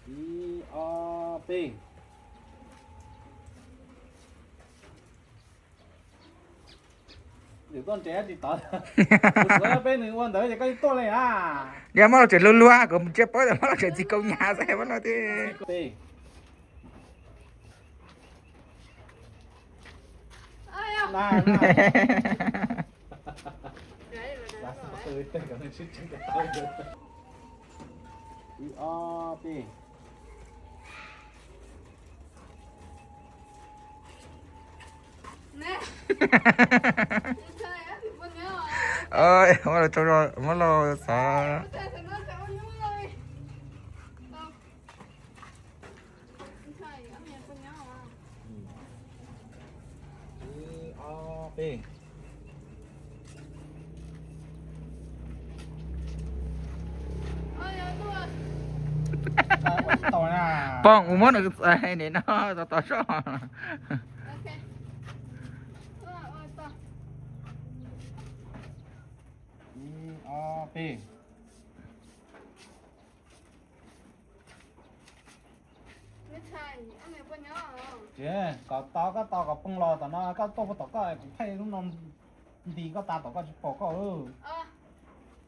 Ib, ob, peb. Yus tuaj nrhiav tsis tau. Kuv tuaj peb nws ua ntawd ces koj tuaj li a. Yog muab los tseem luag luag, kuv mus tsiab paub tias muab los tseem txiv kaus nyas xwb muab no thiab. Ib, ob, peb. Muab los, muab los xav. Ib, ob, peb. Pom kuv muab nws nim no tau tau soj. Ib, ob, peb. Tsis, kom tau koj tau kom poob los tom no koj tuaj puag tom koj kuv thaij lub no nti koj tas tom koj tsis pom koj.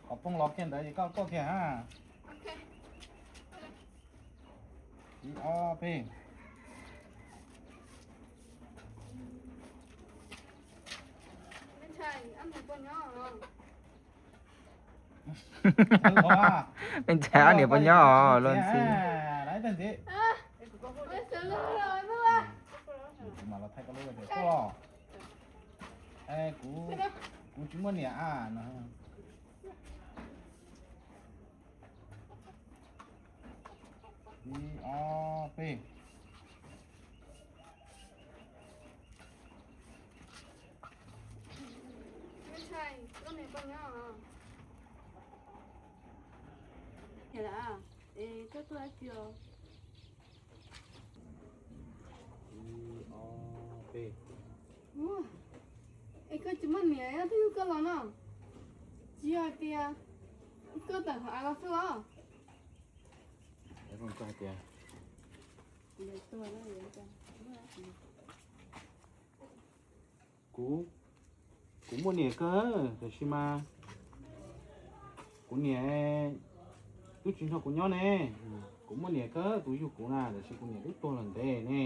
Kom poob los kiag ntawd ces koj tuaj kiag. Ib, ob, peb. Me ntxhais ob niam poj nyob os, luag ntxhi. Kuv tsis muaj niam a no. Ib, ob, peb. Ib, ob, peb. Es koj tsis muaj niam twb yug koj los no? Tsis yog hais tias koj tawm hauv av los xwb los? Kuv, kuv muaj niam kawg, tiam sis mas kuv niam twb tsis nrog kuv nyob ne. Kuv muaj niam kawg, tus yug kuv na, tiam sis kuv niam twb tuag los ntev ne.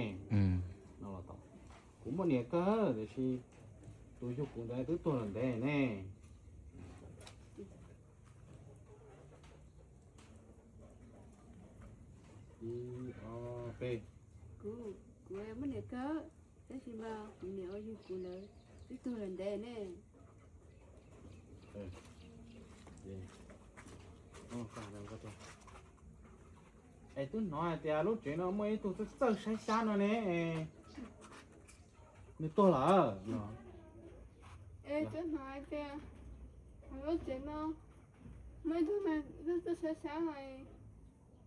Kuv muaj niam kawg, tiam sis tus yug kuv ntawd twb tuag los ntev ne. Ib, ob, peb. Kuv, kuv muaj niam kawg, tab sis mas kuv niam uas yug kuv ntawd twb tuag los ntev ne. Es twb hnov hais tias lub tsev no muaj ib tug txawj txawj saib xyab no ne. Nws tuag lawm. Es twb hnov hais tias lub tsev no muaj ib tug txawj txawj saib xyab no,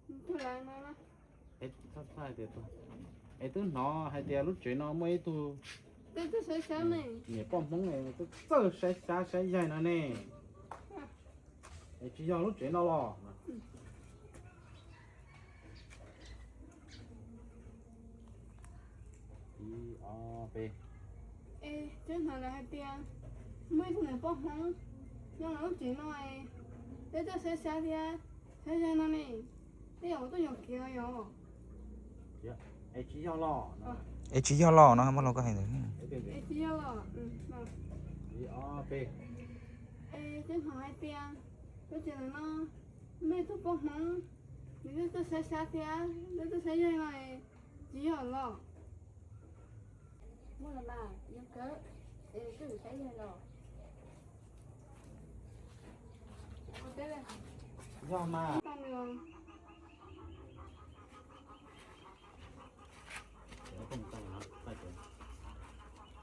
nws tuag lawm no. Es twb hnov hais tias lub tsev no muaj ib tug niam poj Hmoob txawj txawj saib xyab saib yaig no ne. Es tsis yog lub tsev no los? Ib, ob, peb. Es twb hnov lawv hais tias muaj ib tug niam poj Hmoob nyob lub tsev no, peb tuaj saib xyab thiab saib yaig no ne. Tej zaum tuaj yuam kev yom? Es tsis yog los no, muaj los koj hais ntawd. Es tsis yog los? Ib, ob, peb. Es twb hnov hais tias lub tsev ntawm no muaj ib tug poj Hmoob, nws twb tuaj saib xyab thiab twb tuaj saib yaig no, tsis yog los? Muaj los mas, yog kawg, es twb saib yaig los. Yog mas.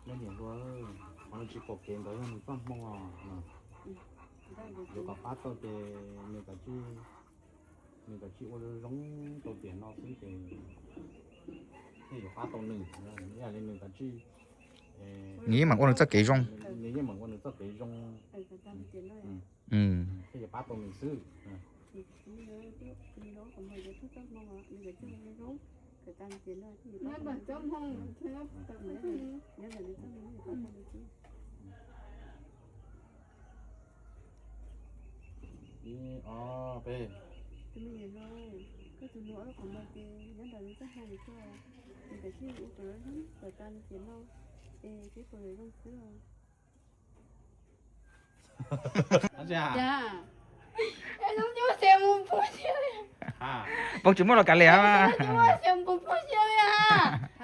Nej niam hluas, qhov nws tsis pom kev ntawd yog nws txoj hmoo os. Yuav kom pab tau ces nws kav tsij, nws kav tsij ua zoo zoo tau tiam no xwb ces thiaj yuav pab tau nws, nws yeej mam ua nws txoj kev zoo. Nws yeej mam ua nws txoj kev zoo. Thiaj yuav pab tau nws xwb. Ib, ob, peb. Tus me nyuam no, koj tus nus ob lub qhov muag ces nyob ntawm nws txoj hau nws tuaj, nws tam sim ua kom lawv hlub kom tas nws ces no, es peb puas yuav zoo xwb os? Peb tsis muaj los kav liam mas.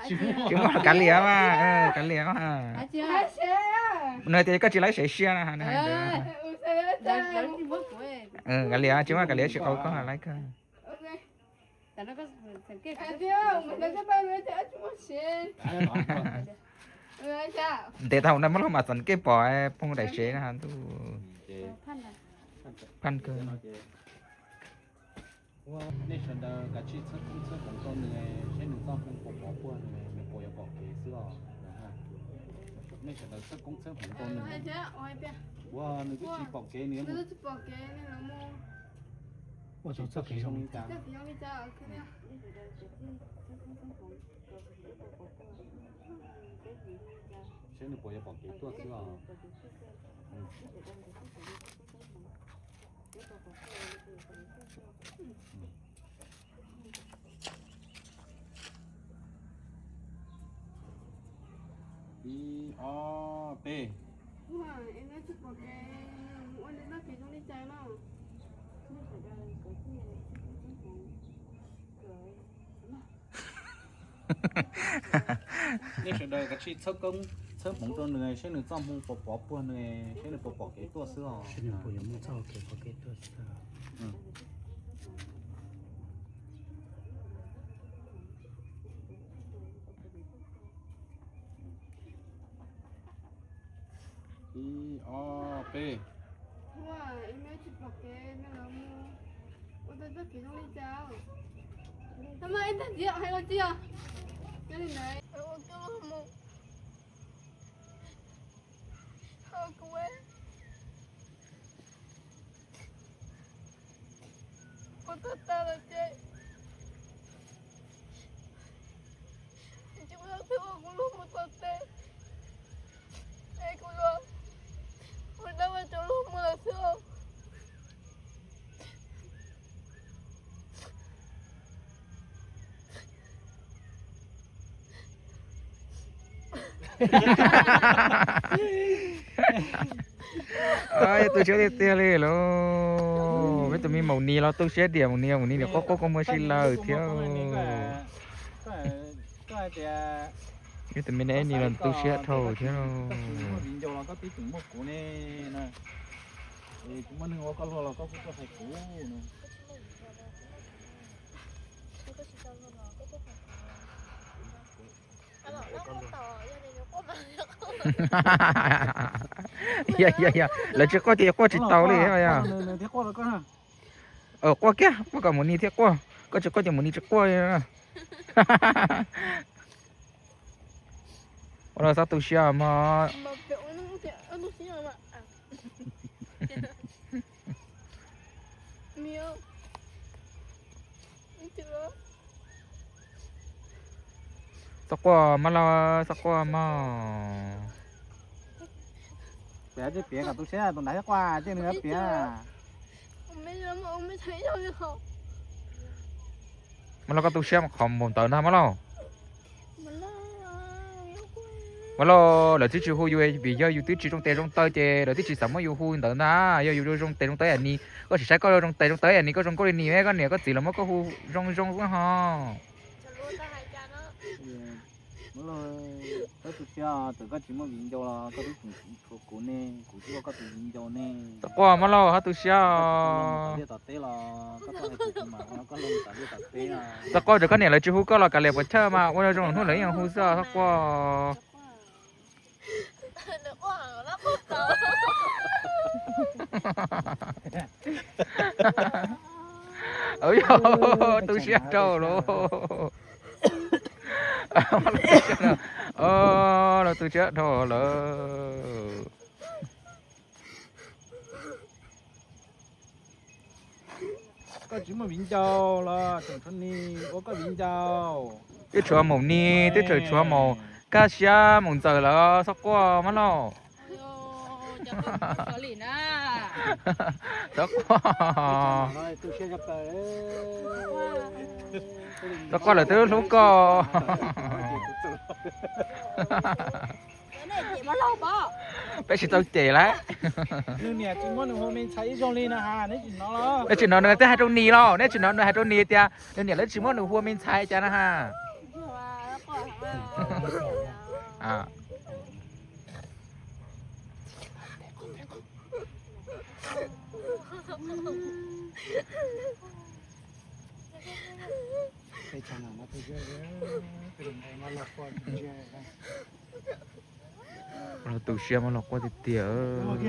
Tsis muaj los kav liam mas, kav liam mas. Nws hais tias koj tsis laib sev siab na. Kav liam, tsis muaj kav liam, tsis qau koj laib kawg. Ntev tau na, muab lub mas txom kej pom phooj daim sev na ntuj. Phaj kawg. Nej sawv daws kav tsij txhawb koob txhawb hmoov rau nws, saib nws txoj hmoo puas pov puag nws, nws puas yuav pom kev xwb os. Nej sawv daws txhawb koob txhawb hmoov rau nws. Ua nws twb tsis pom kev nws ua txoj kev zoo li cas. Saib nws puas yuav pom kev tuaj xwb os. Ib, ob, peb. Nej sawv daws kav tsij txhawb koob txhawb hmoov rau nws, saib nws txoj hmoo puas pov puag nws, saib nws puas pom kev tuaj xwb os. Ib, ob, peb. Kuv tuag tag lawm ces tsis muaj leej twg ua kuv luag mus tom teb, es kuv yuav ua dab ua tsov luag mus lawm xwb os. Tu siab tiag tiag li lauj. Peb tus me maum nis los tu siab tiag, maum nis, maum nis niam quaj quaj kua muag si lawm thiab. Peb tus me nis los tu siab dhau thiab. Yog, yog, yog, lawv tsis quaj ces quaj tsis tau li. Quaj kiag, quaj kom maum nis thiaj quaj, koj tsis quaj ces maum nis tsis quaj li. Ua los txhob tu siab mog. Txhob quaj mog lauj, txhob quaj mog. Piav, piav kom tu siab, tus ntawd thiaj quaj, cia nws piav. Mog lauj, koj tu siab qhov npaum ntawd ntag mog lauj. Mog lauj, lawv twb tsis hu yus vim yog yus twb tsis zoo tes zoo taw ces lawv twb tsis xav muab yus hu ntawd ntag. Yog yus zoo tes zoo taw ib yam ni, koj sim saib koj zoo tes zoo taw ib yam ni, koj zoo nkauj li nis, koj niam koj txiv los muab koj hu zoo zoo xwb ho. Txhob tu siab, txawm koj tsis muaj viv ncaus los koj twb tseem tshuav kuv ne, kuv twb ua koj tus viv ncaus ne. Txhob quaj mog lauj, txhob tu siab. Tom teb los koj tuaj hais kuv, kuv mam ua koj lub tom liaj tom teb. Txhob quaj, txawm koj niam lawv tsis hu koj los kav liam puas chawj mas ua zoo hnub lawv yeej hu xwb, txhob quaj. Yog tu siab rau lauj. Los tu siab dhau lawm. Koj tsis muaj viv ncaus los tseem tshuav nis ua koj viv ncaus. Twb tshuav maum nis, twb tseem tshuav maum, kaj siab maum ntxawm lawm, txhob quaj mab lauj. Txhob quaj. Txhob quaj, lawv twb hlub koj. Peb tsis tau cem lawm. Nws niam tsis muab nws hu me ntxhais ib zaug li no ha, neb tsis hnov los? Neb tsis hnov nws twb hais rau nis los? Neb tsis hnov nws hais rau nis tias nws niam lawv tsis muab nws hu ua me ntxhais cas na ha? Los tu siab mas los quaj tiag tiag. Yog,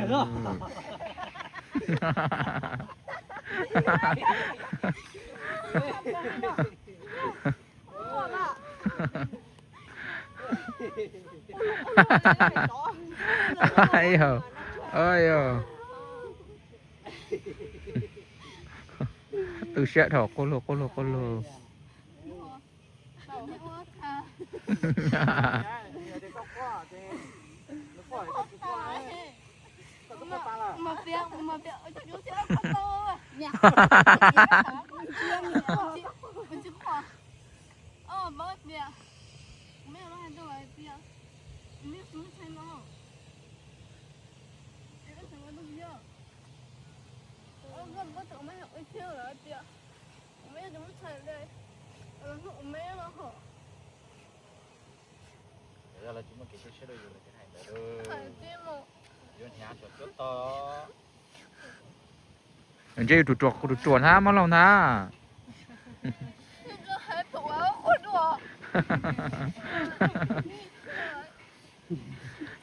yog. Tu siab dhau, quaj luag quaj luag quaj luag. Yog lawv tsis muaj kev tu siab rau yus lawv thiaj hais ntawd. Yuav hnyav tsam cuab to. Ntshe yus tus ruam, tus ruam ntag mab laug ntag.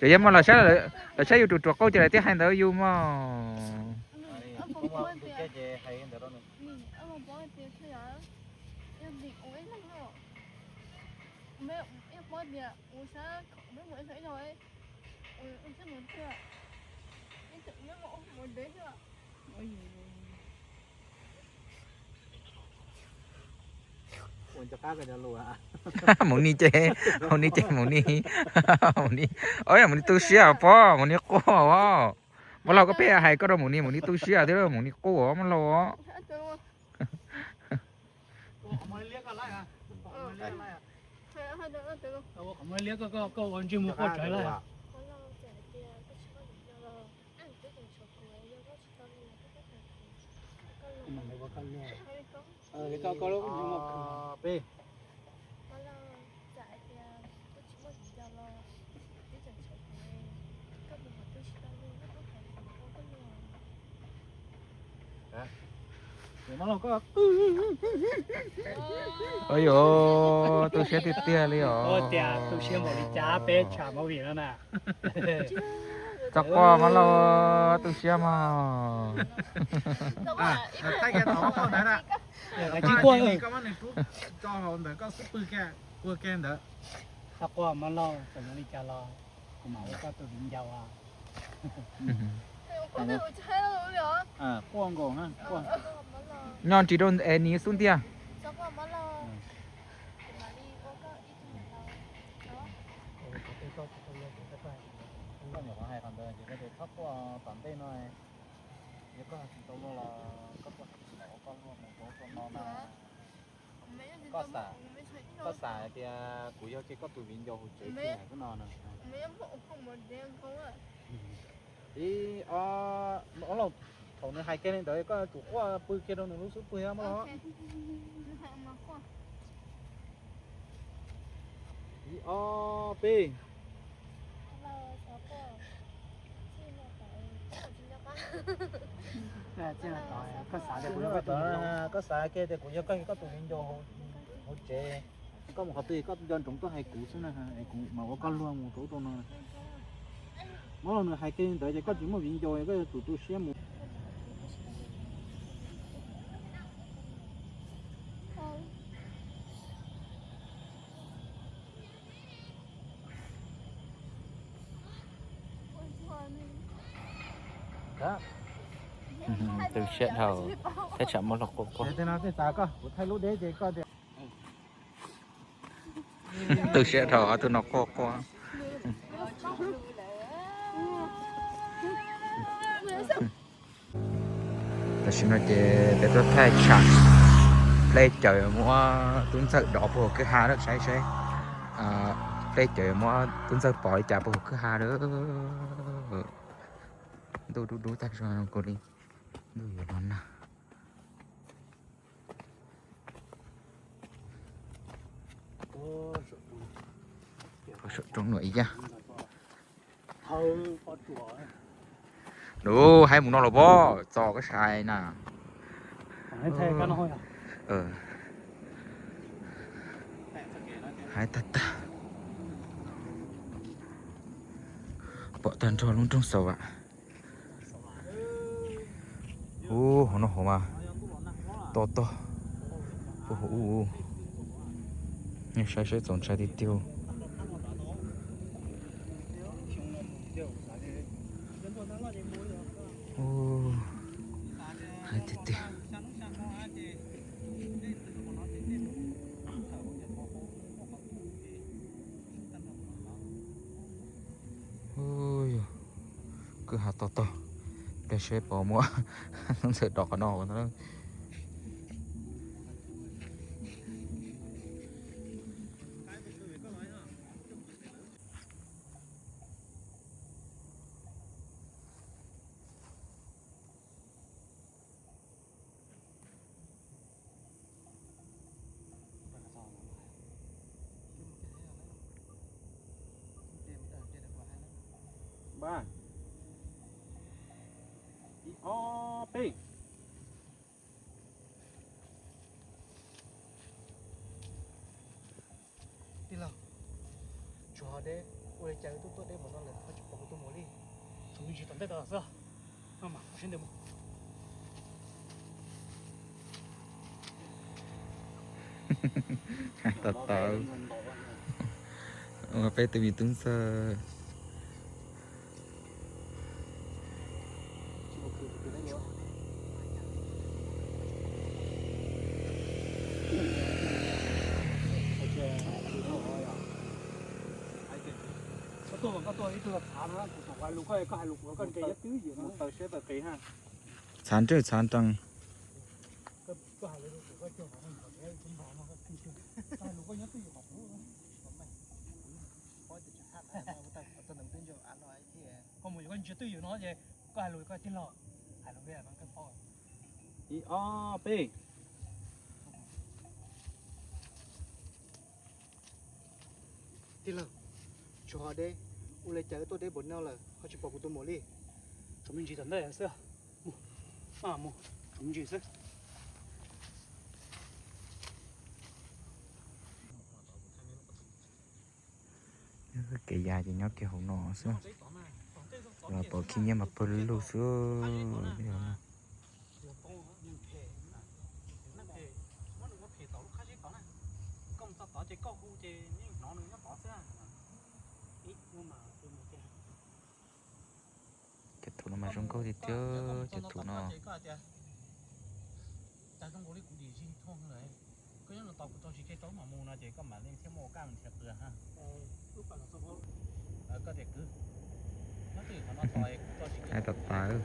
Ces yog muaj los saib, los saib yus tus ruam qauj ces lawv thiaj hais ntawd yus mog. Maum Nis ces, maum Nis ces maum Nis, maum Nis, maum Nis tu siab pob, maum Nis quaj os. Mab laug koj pheej hais koj rau maum Nis, maum Nis tu siab thiab maum Nis quaj os mab laug os. Peb Ua yog tu siab tiag tiag li os. Tias tu siab npaum li cas peb tsham movie no na. Txhob quaj mab laug, tu siab mog. Thaij kiag thaum koj ntawd na. Koj muab nws rub tso hauv ntawd koj xub pwg kiag, pwg kiag ntawd. Txhob quaj mab laug, txawm yuav li cas los kuv mam ua koj tus viv ncaus. Quaj nkaus na, quaj. Nyob ntsis rau es nim xub ntiag. Koj nyuam qhuav hais qhov ntawd ces koj tias txhob quaj tom ntej no, yog koj hais tsis tau luag los koj quaj tsis tau ua koj luag mus rau ub rau no na. Koj xav, koj xav hais tias kuv yog ces koj tus viv ncaus hauv tsev xwb hais koj no na. Ib ob, ob laug, thaum nws hais kiag li ntawd koj yuav tsum quaj pw kiag rau nws lub xub pwg mab laug. Ib ob peb. Koj xav kiag tias kuv yog koj, koj tus viv ncaus hauv tsev, koj mus qhov twg koj nco ntsoov tuaj hais kuv xwb na, kuv mam ua koj luag mus rau ub rau no. Mab laug nws hais kiag li ntawd ces koj tsis muaj viv ncaus koj yuav tsum tu siab mus. Tu siab dhau, thaj tsam muab los quaj quaj. Tu siab dhau ob tug no quaj quaj. Tam sim no ces peb tuaj thaij tsam pleb cawv muab tub ntxawg dov puag hauv kwj ha lawm, saib saib pleb cawv muab tub ntxawg pov li cas puag hauv kwj ha lawm. Ntuj dub dub tag zog kuv li, ntuj yuav los nag. Saum roob no ib yam. Lub haib mus no los pob txog koj sai na. Haib tag tag. Pom tag nrho lub nroog Xaus Vam. Ub, hauv no hauv mas to tog. Ub, ub, ub. Saib saib txaus ntshai tiag tiag. Ub, haib tiag tiag. Ub, yog kwj ha to tog, pliag seb puas muaj tub ntxawg dov qhov no. Ib ob peb. Tij laug, tsuas ho deb, ua li cas wb twb tuaj deb npaum no lawm ho tsis pom kuv tus muam li? Tshuav me ntsis tom ntej tod xwb, maj mam ua siab ntev mus. Tau tau, ua peb tus me tub ntxawg. Txhav ntswj txhav nrees. Koj mus yog koj ntsia twj ywm no ces koj hais lus koj tij laug, hais lus koj paub. Ib ob peb. Tij laug, tsuas ho deb, ua li cas wb tuaj deb npaum no lawm ho tsis pom kuv tus muam li? Tshuav me ntsis tom ntej xwb, maj mus, tshuav me ntsis xwb. Kev ya ces nyob kiag hauv no xwb. Los pom khib nyiab mas pawg lug xwb. Cov thuv no mas zoo nkauj tiag tiag, cov thuv no. Koj nyob no tos kuv tso tsis ke rau mam mus no ces koj mam li thiaj muaj kab nrhiav qws ha. Koj tias kwv, nyob twj ywm qhov no tos kuv tso tsis ke. Ai, tos tas.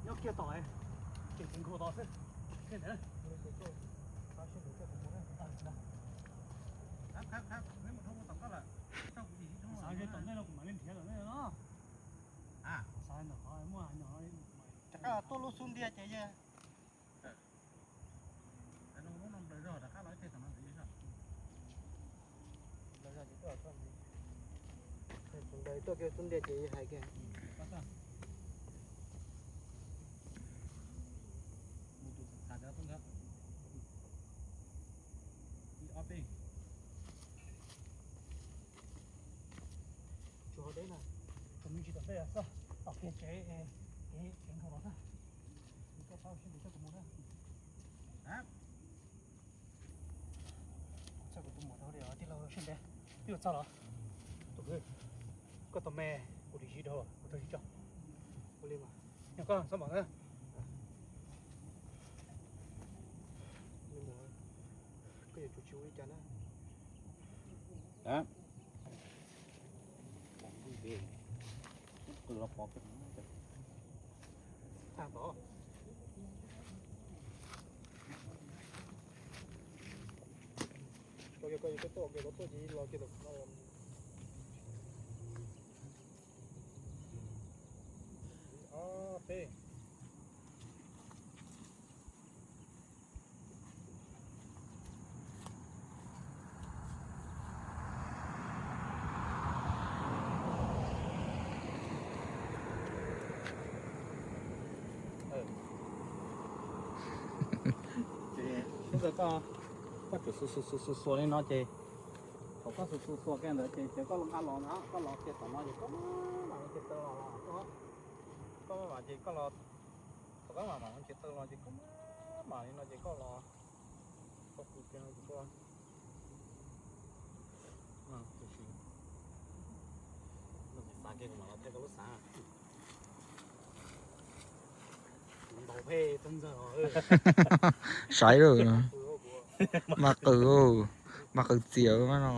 Nyob kiag tos, tseem kheev nkaus tos xwb. Xav tom ntej no kuv mam li nrhiav lawm no. Xav ntawm qhov muaj nyom no. Rov qab los tuaj lub xub ntiag ces yog. Tuaj kiag xub ntiag ces hais kiag. Tsuas ho deb na, tsuas me ntsis tom ntej xwb, tom kiag tsev, kev tsev nkhaus los xwb. Koj pab ua siab ntev coj kuv mus na. Txog kuv tus muam dhau li os tij laug, siab ntev. Txog los, tus kwv, koj tau me, kuv dim zis dhau, kuv tau zis tso. Ua li mas, nyob koj txhob npam na. Koj yuav tsum tsis ua li cas na. Tag tod. Koj yog koj yog koj tuaj, koj tuaj ces los kiag tom no. Ob peb. Ces koj, koj tsum xuas xuas xuas xuas li no ces, thaum koj xuas xuas xuas kiag ntawd ces, ces koj los nqa los na, koj los kiag tom no ces koj mam li nce taw los, koj, koj mam ces koj los, thaum koj mam mam nce taw los ces koj mam mam li no ces koj los, koj pw kiag no ces koj, xav kiag kuv mam los thaij koj lub xav. Saib lawm, mas qws, mas qws txias no.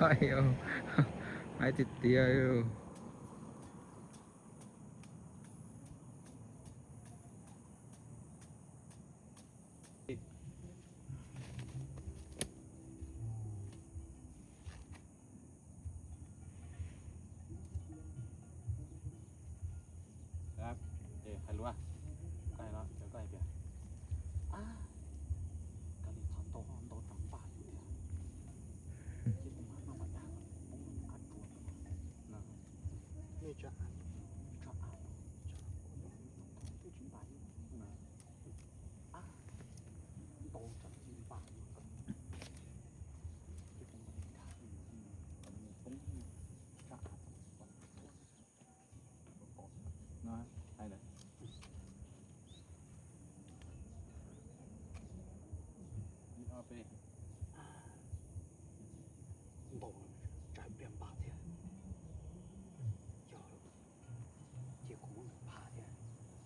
Ai, haib tiag tiag. Hais lus, koj hais no, koj hais tias, koj li txhob ntau, ntau tsam npaj yus tiag, ces kuv mam noj mas dag poob qab tsuas. Nej tsa av, tsa av, twb tsis npaj yus, ntau tsam tsis npaj yus, ces kuv mam dag, poob tsa av. Ntaus tsam pliag npaj thiab. Yog, ces kuv muab nws phav thiab,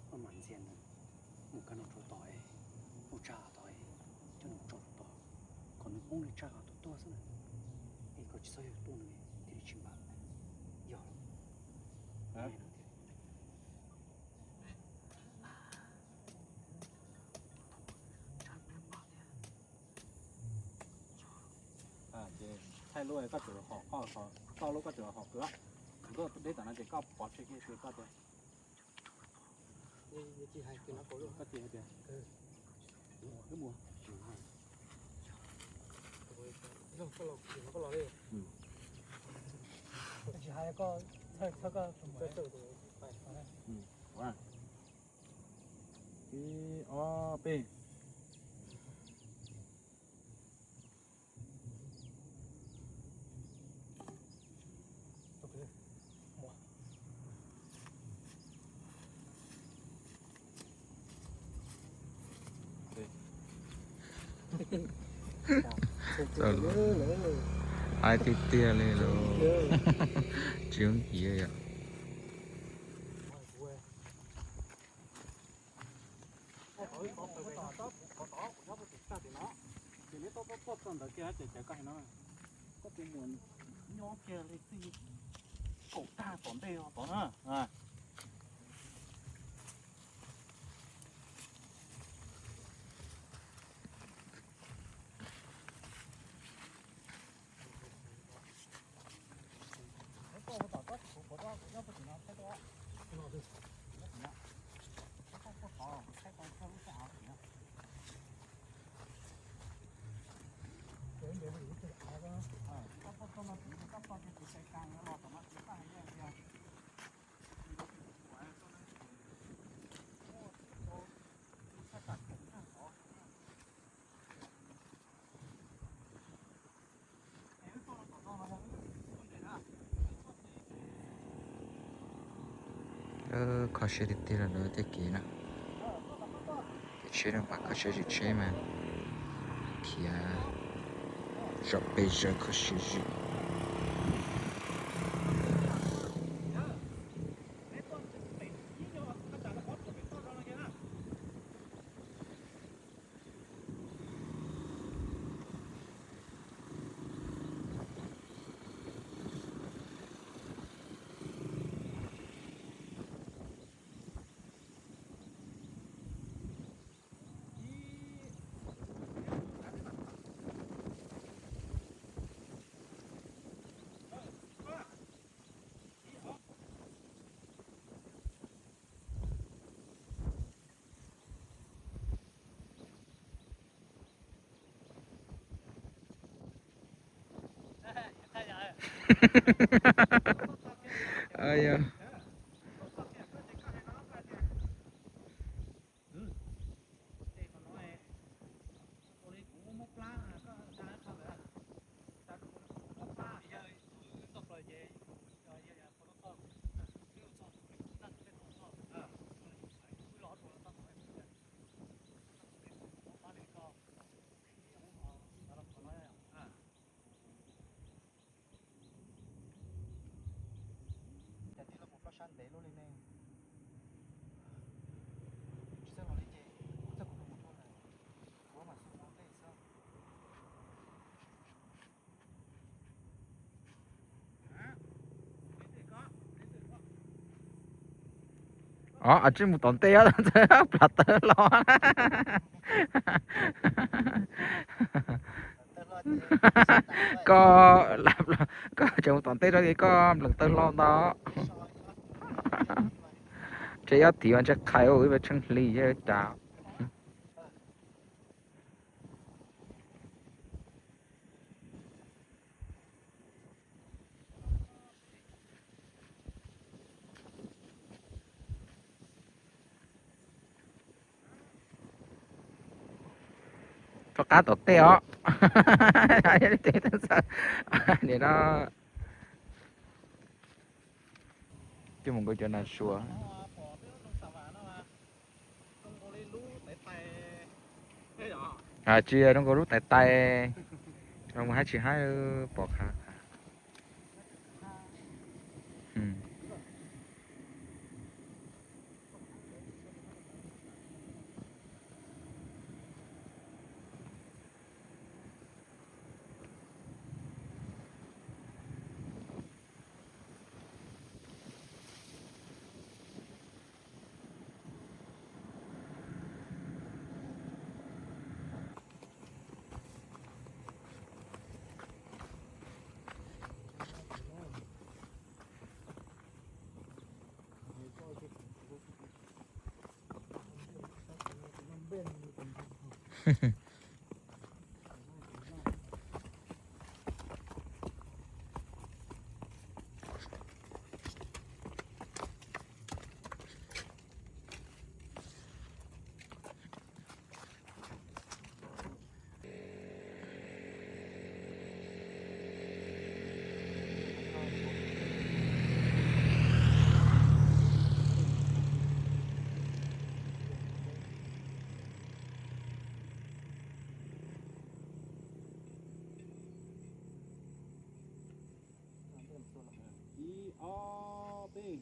muab mas ntxias nws mus kag noj rau tod, muab tsaj tod, coj nws tso rau tod, kom nws poob li tsaj qhov tuaj tuag xwb na. Es koj tsis txhob yog tuaj nws thiaj li tsis npam. Yog los. Ces thaij lub koj tseem hom, koj lub koj tseem hom kwv, kuv tuaj deb tom no ces koj pov tseg kiag koj tias, koj tsis hais tias, wb mus, tsis hais koj txhawj txhawj koj tus muam. Ib ob peb. Txawm haib tiag tiag li los tsis yooj yim yom. Ces neb tuaj tuaj tuaj txog ntawd kiag ces cawv koj hais no, koj tus muam nyob kiag li txij kaum tag tom ntej tod na. Kho siab tiag tiag los ntawm tej kev no. Kev tsheb no mas kho siab zim tsheb mas khiav zaum pes zaws kho siab zim. Cas tij laug mus plob sab ntev luaj li ne. Tsis txawj los li ces kuv txawj kuv mus dua lawm, kuv mam xub ua ntej xwb. Os, a tsis mus tom ntej, plam tawg hlo. Koj, koj tseem mus tom ntej rau koj nplees tawg hlo ntau. Tseem ob tiv mas ntshe qhais ua ib pliag tsheej hli cas. Rov qab tom tej os. Nim no coj mus nkaus cov nas suav. Tsis zoo nkaus lub tais tais, zoo nkaus hab tsis hab pom qhav. Ib, ob, peb.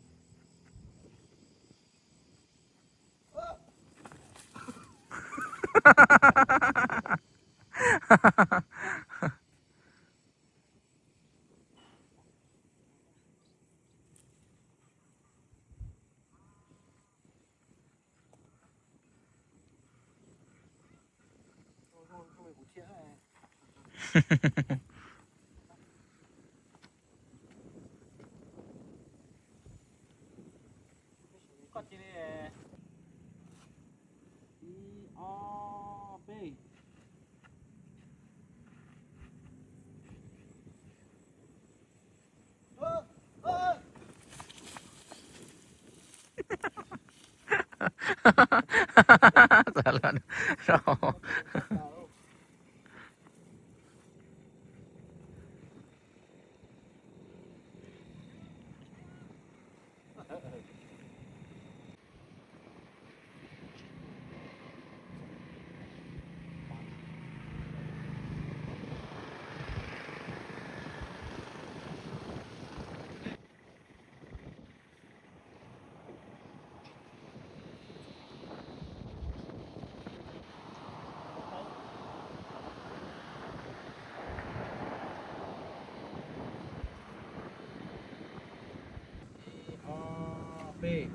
Ib, ob, peb. Ej,